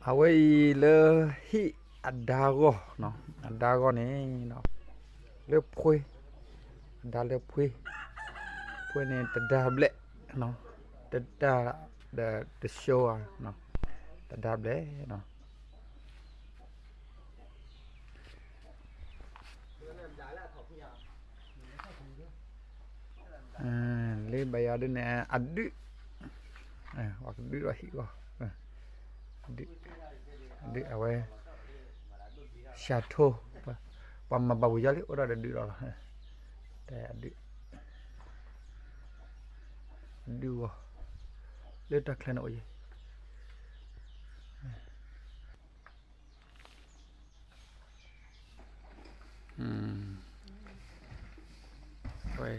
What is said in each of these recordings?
အဝဲအံၤလၢဟံၣ်အဒါဂီၢ်, အဒါဂီၢ်န့ၣ်, လၢဖှ့, အဒါလၢဖှ့, ဖှ့န့ၣ်တဒါဘျဲၣ်, တဒါဒီးတဆိဧါ, တဒါဘျဲၣ်နီၤ. လၢဘၣ်ယၤဒ်န့ၣ် အဒုၣ်, ပှၤကဒုၣ်ထီၣ်ဟံၣ်ဂီၢ်, ဒုၣ်အဝဲ, ဆၣ်ထိ, ပှၤမၤဘၣ်ဝံၤယီၤလံ အိၣ်ဒီးတဒုၣ်ဒီးလီၤ, တဲအဒုၣ်, အဒုၣ်ဂီၢ်, လၢတၢ်ချၢန့ၣ်အိၣ်ယဲ ဝဲ,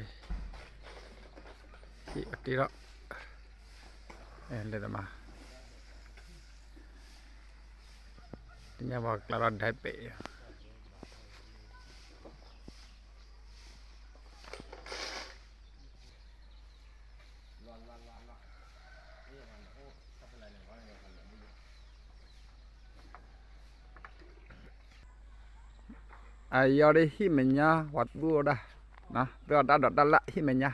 ဟံၣ်အတ့ထီၣ်, လဲၤတမၤ, တညါပှၤကျါထီၣ်ဒၢပဲာ် အယီၤဒ်ဟံၣ်မဲာ်ညါ ပှၤသူအီၤဒၣ်, သူအီၤတၢ်ဒိးတၢ်လၣ်ဟံၣ်မဲာ်ညါ,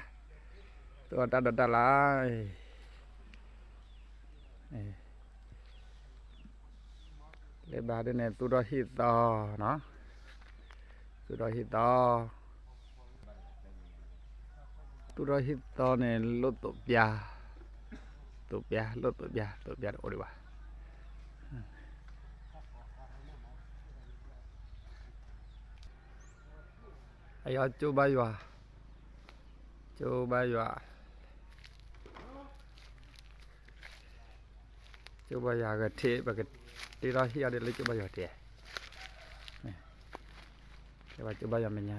သူအီၤတၢ်ဒိးတၢ်လၣ်, လၢဘၣ်ဒ်န့ၣ် သူၣ်ထီၣ်ဟံၣ်သီ, သူၣ်ထီၣ်ဟံၣ်သီ, သူၣ်ထီၣ်ဟံၣ်သီန့ၣ် လိၣ်သိးပျၢ်, သိးပျၢ်, လိၣ်သိးပျၢ်, သိးပျၢ်တအိၣ်ဒံးဘၣ်. အယီၤကၠိဘါယွၤ, ကၠိဘါယွၤ, ကၠိဘါယွၤဂဲၤထံး ပကတ့ထီၣ်ဟံၣ်အီၤဒ်လၢကၠိဘါယွၤတဲ, ကၠိဘါယွၤမဲာ်ညါ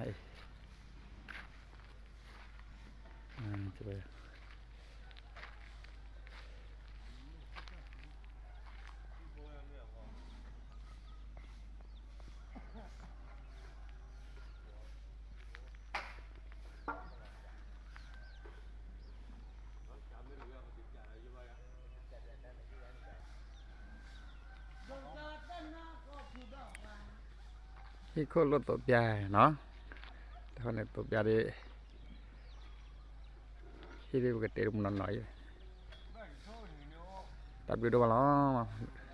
အံၤ ဟံၣ်ခိၣ်လိၣ်သိးပျၢ်နီၤ, တၢ်ဃိန့ၣ်သိးပျၢ်ဒ် ဟံၣ်ဒ်ပကတဲတမုၢ်နီၢ်နီၢ်အံၤ, တၢ်ဘျုးဒိၣ်မးလီၤ.